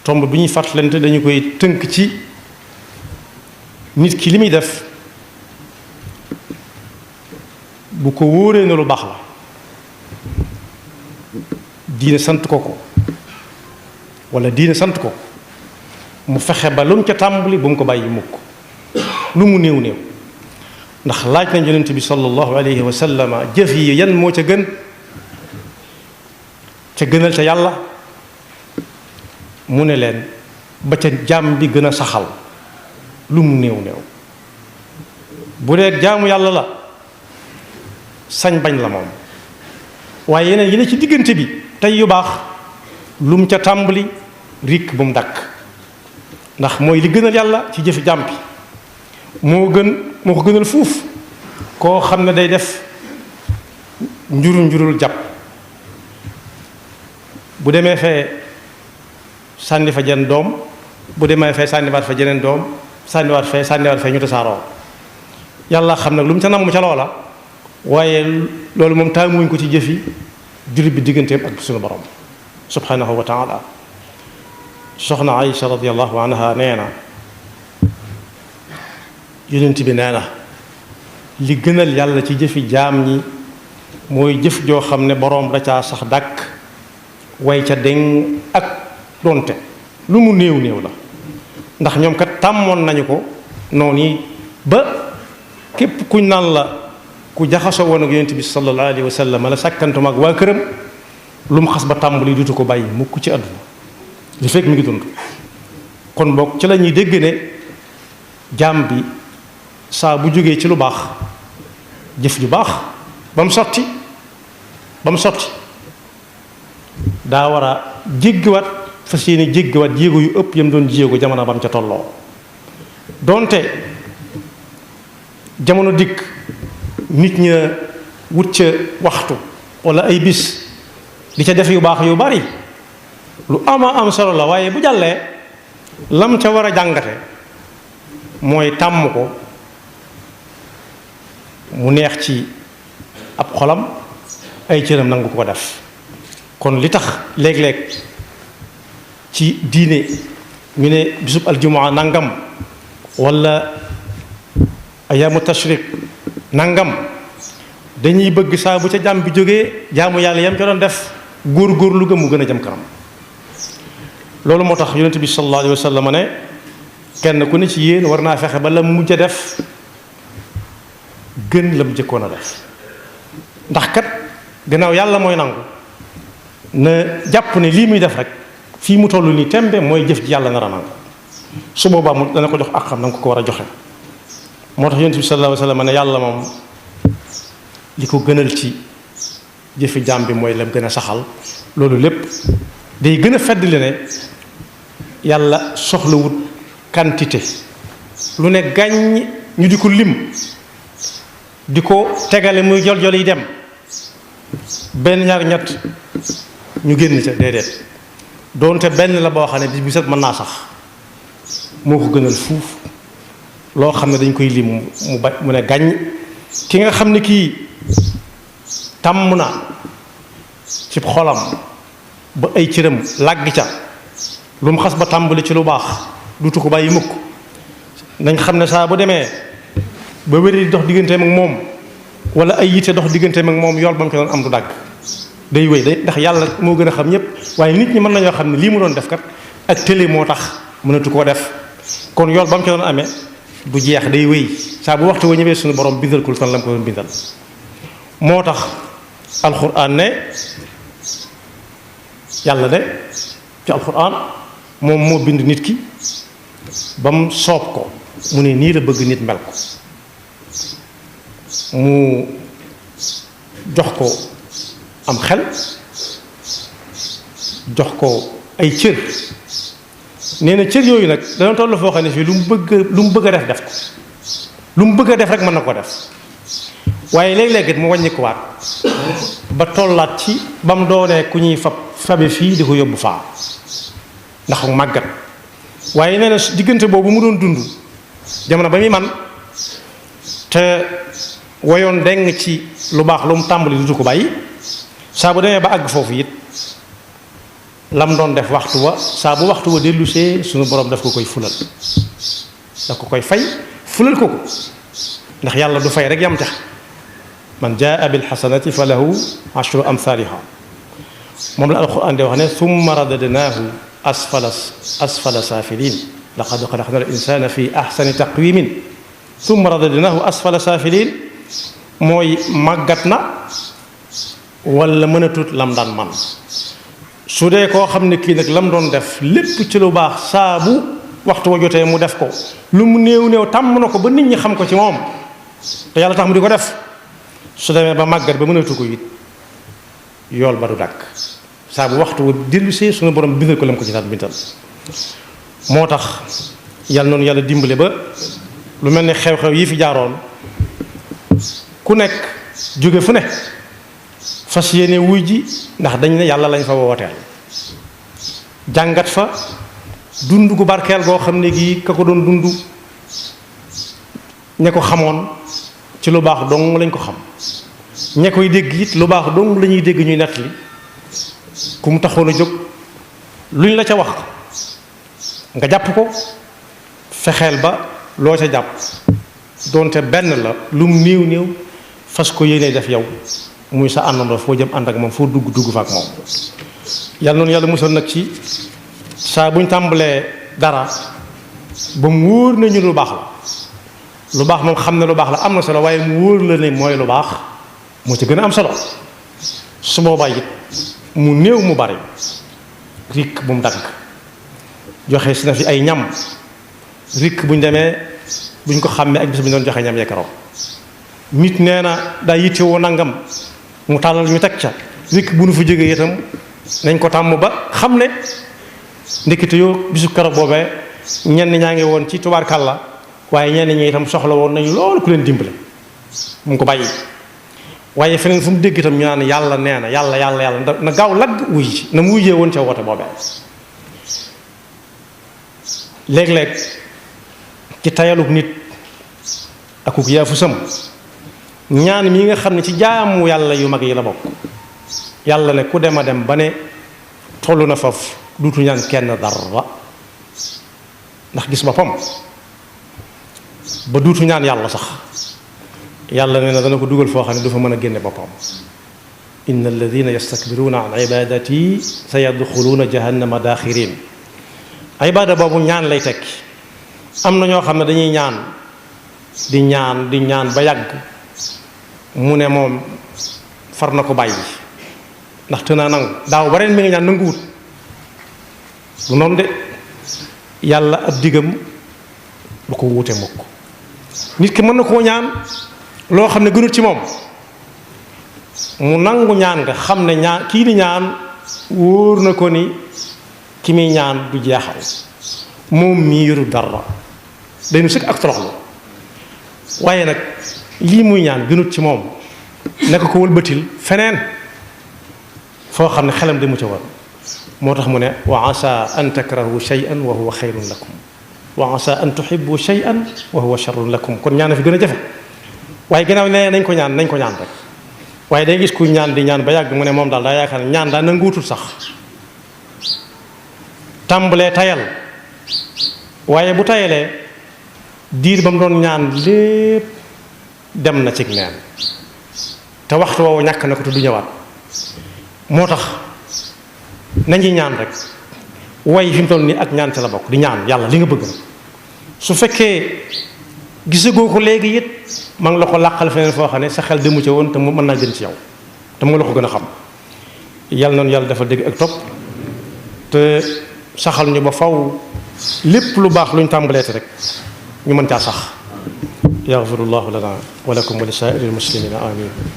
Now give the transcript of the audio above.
tomb bi ñuy fàttalante dañu koy tënk ci nit ki li muy def bu ko wóoree na lu baax la diine sant ko ko wala diine sant ko mu fexe ba lu mu ca tàmbali bu mu ko bàyyi mukk lu mu néew néew ndax laaj nañ yonent bi sallallahu alayhi wa sallam jëf yi yan moo ca gën ca gënal ca yàlla mu ne leen ba ca jaam bi gën a saxal lu mu néew néew bu dee jaamu yàlla la sañ bañ la moom waaye yeneen yi ne ci diggante bi tey yu baax lu mu ca tàmbali rikk bu mu dakk ndax mooy li gënal yàlla ci jëfi jaam bi moo ko gënal fuuf koo xam ne day def njurul jàpp bu demee fee sànni fa jenn doom bu demee fee sànniwaat fa jeneen doom sànniwaat fee ñu tasaaroo yàlla xam nag lu mu ca namm ca loola waaye loolu moom taamuñ ko ci jëfi jullit bi digganteem ak suñu borom subhanahu wa taala soxna Aïcha radiallahu anha nee na yonent bi nee na li gënal yàlla ci jëfi jaam ñi mooy jëf joo xam ne boroom da caa sax dàkk way ca deŋ ak donte lu mu néew néew la ndax ñoom kat tàmmoon nañu ko noonu yi ba képp kuñ naan la ku jaxasoo woon ak yonent bi sallallahu alayhi wa sallam la sàkkantuma ak waa këram lu mu xas ba tàmbali dutu ko bàyyi mukk ci àdduna li fekk mi ngi dund kon boog ci la ñuy dégg ne jaam bi saa bu jógee ci lu baax jëf ju baax ba mu sotti daa war a jéggiwaat fas yéene jéggiwaat jéego yu ëpp yam doon jéego jamono ba mu ca tolloo donte jamono dikk nit ña wut ca waxtu wala ay bis di ca def yu baax yu bari lu am solo la waaye bu jàllee lam ca war a jàngate mooy tàmm ko mu neex ci ab xolam ay cëram nangu ko def kon li tax léeg-léeg ci diine ñu ne bisub aljumaa nangam wala ayaamu tashrik nangam dañuy bëgg saa bu ca jàmm bi jógee jaamu yàlla yam ca doon def góor-góorlu ga mu gën a jëm kanam loolu moo tax yonent bi sallallahu alayhi wa sallam ne kenn ku ne ci yéen war naa fexe ba la mujj a def gën la mu jëkkoon a def ndax kat gannaaw yàlla mooy nangu na jàpp ne lii muy def rek fii mu toll nii tembe mooy jëf ji yàlla nar a nangu su boobaa mu dana ko jox ak xam na nga ko war a joxe moo tax yonent bi sallallahu alayhi wa sallam ne yàlla moom li ko gënal ci jëfi jaam bi mooy lam gën a saxal loolu lépp day gën a feddali ne yàlla soxlawut quantité lu ne gàññ ñu di ko lim di ko tegale muy jol yi dem benn ñaar ñett ñu génn ca déedéet doonte benn la boo xam ne bis bu set mën naa sax moo ko gënal fuuf loo xam ne dañ koy lim mu ne gàññ ki nga xam ne kii tàmm na ci xolam ba ay cëram làgg ca lu mu xas ba tàmbali ci lu baax dutu ko bàyyi mukk nañ xam ne saa bu demee ba wéri di dox digganteem ak moom wala ay yitte dox digganteem ak moom yool ba mu ko doon am du dàgg day wéy day ndax yàlla moo gën a xam ñépp waaye nit ñi mën nañoo xam ne lii mu doon def kat ak télé moo tax mënatu koo def kon yool ba mu ko doon amee du jeex day wéy saa bu waxtu wa ñëwee suñu borom bindal ko lu tan la mu ko doon bindal moo tax alxuraan ne yàlla ne ci alxuraan moom moo bind nit ki ba mu soob ko mu ne nii la bëgg nit mel ko mu jox ko am xel jox ko ay cër nee na cër yooyu nag dana toll foo xam ne fii lu mu bëgg a def ko lu mu bëgg a def rek mën na ko def waaye léeg-léeg mu wàññi ko waat ba tollaat ci ba mu doonee ku ñuy fabe fii di ko yóbbu faa ndax màggat waaye nee na diggante boobu mu doon dund jamono ba muy man te woyoon deng ci lu baax lu mu tàmbali du ko bàyyi saa bu demee ba àgg foofu it lam doon def waxtu wa saa bu waxtu wa dellusee suñu borom daf ko koy fulal daf ko koy fay fulal ko ko ndax yàlla du fay rek yam tax man jaa bil hasanati falahu ashru amthaliha moom la alquran di wax ne thumma radadnahu asfala safilin laqad xalaqna al insana fi ahsani taqwimin thumma radadnahu asfala safilin mooy màggat na wala mënatut lam daan man su dee koo xam ne kii nag lam doon def lépp ci lu baax saa bu waxtu wa jotee mu def ko lu mu néew néew tàmm na ko ba nit ñi xam ko ci moom te yàlla tax mu di ko def su demee ba màggat ba mënatu ko it yool ba du dàkk saa bu waxtu wa dellusee suñu borom bindal ko lam ko ci daan bindal moo tax yàlla noonu yàlla dimbale ba lu mel ne xew-xew yi fi jaaroon ku nekk jóge fu ne fas yéene wuy ji ndax dañ ne yàlla lañ fa wooteel jàngat fa dund gu barkeel goo xam ne gii ka ko doon dund ña ko xamoon ci lu baax dong lañ ko xam ña koy dégg it lu baax dong la ñuy dégg ñuy nettali ku mu taxoon a jóg luñ la ca wax nga jàpp ko fexeel ba loo ca jàpp doonte benn la lu mu néew néew fas ko yéene def yow muy sa àndandoo foo jëm ànd ak moom foo dugg fa ak moom yàlla noonu yàlla musal nag ci saa buñ tàmbalee dara ba mu wóor nañu lu baax la lu baax moom xam ne lu baax la am na solo waaye mu wóor la ne mooy lu baax moo ci gën a am solo su boobaa it mu néew mu bari rikk bu mu dagg joxe si na fi ay ñam rikk buñ demee buñ ko xàmmee ak bis bi doon joxe ñam yekkaroo nit nee na daa yittewoo nangam mu tàllal ñu teg ca rikk bu nu fa jógee itam nañ ko tàmm ba xam ne ndekete yoo bisu keroog boobee ñenn ñaa ngi woon ci tubaarkàlla waaye ñenn ñi itam soxla woon nañu loolu ku leen dimbale mu ko bàyyi waaye feneen fu mu dégg itam ñu naan yàlla nee na yàlla na gaaw lagg wuy ci na mu wujjee woon ca woote boobee léeg-léeg ci tayalug nit akuk yaa fu sam ñaan mi nga xam ne ci jaamu yàlla yu mag yi la bokk yàlla ne ku dem a dem ba ne toll na foofu duutu ñaan kenn dara ndax gis boppam ba duutu ñaan yàlla sax yàlla nee na dana ko dugal foo xam ne du fa mën a génne boppam inna alladina yastakbiruna an ibadati sa yadxuluuna jahannama daaxirin ibada boobu ñaan lay tekki am na ñoo xam ne dañuy ñaan di ñaan ba yàgg mu ne moom far na ko bàyyi ndax te naa nangu daaw ba ren mi nga ñaan nanguwut lu noonu de yàlla ab digam du ko wuute mukk nit ki mën na koo ñaan loo xam ne gënut ci moom mu nangu ñaan nga xam ne ñaan kii di ñaan wóor na ko ni ki muy ñaan du jeexal moom mii yoru dara day nu sëkk ak toroxlu waaye nag lii muy ñaan gënut ci moom nekk ko wëlbatil feneen foo xam ne xelam di mu ca war moo tax mu ne wa asa an takrahu shay'an wa huwa xayrun lakum wa asa an tuhibbu shay'an wa huwa sharrun lakum kon ñaan fi gën a jafe waaye gannaaw nee nañ ko ñaan rek waaye day gis ku ñaan di ñaan ba yàgg mu ne moom daal daa yaakaar ne ñaan daa nanguutul sax tàmbalee tayal waaye bu tayalee diir ba mu doon ñaan lépp dem na cig neen te waxtu woowu ñàkk na ko te du ñëwaat moo tax nañuy ñaan rek way fi mu toll nii ak ñaan ca la bokk di ñaan yàlla li nga bëgg su fekkee gisagoo ko léegi it ma ngi la ko làqal feneen foo xam ne sa xel demu ca woon te mu mën naa gën ci yow te mu ngi la ko gën a xam yàlla noonu yàlla dafa dégg ak topp te saxal ñu ba faw lépp lu baax lu ñu tàmbaleeti rek ñu mën caa sax yaxfirullahu lana wa lakum wa li saa'iril muslimina amin